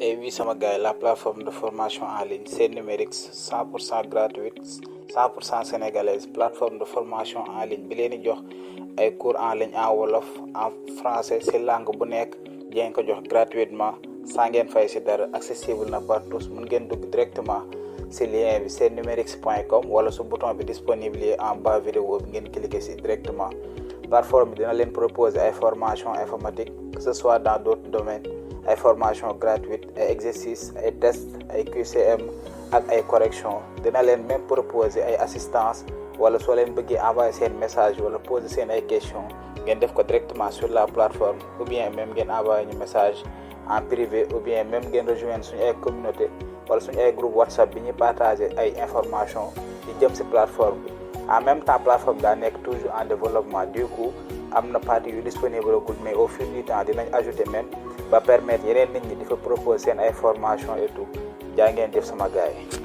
Et oui, sama gars, la plateforme de formation en ligne, c'est numérique, 100% gratuite, 100% sénégalaise, plateforme de formation en ligne bi leen di jox ay cours en ligne en wolof en français si langue bu nekk ngeen ko jox gratuitement sans ngeen fay si dara, accessible na par tous. Mun ngeen dugg directement si lien bi c'est-numérique.com wala su bouton bi disponible en bas vidéo bi ngeen cliquer si directement. Plateforme bi dina leen proposer ay formation informatique, que ce soit dans d'autres domaines, ay formation gratuite, ay exercices, ay tests, ay QCM ak ay correction. Dina leen même proposer ay assistance wala soo leen bëggee envoyer seen message wala poser seen ay questions ngeen def ko directement sur la plateforme, ou bien même ngeen envoyer ñu message en privé, ou bien même ngeen rejoindre suñu ay communauté wala suñu ay groupe WhatsApp bi ñuy partager ay information di jëm ci plateforme bi. En même temps, plateforme daa nekk toujours en développement, du coup am na partie yu disponible gul, mais au fil du temps dinañ ajouter même ba permettre yeneen nit ñi di fa proposer seen ay formation et tout. Jaa ngeen def sama gars yi.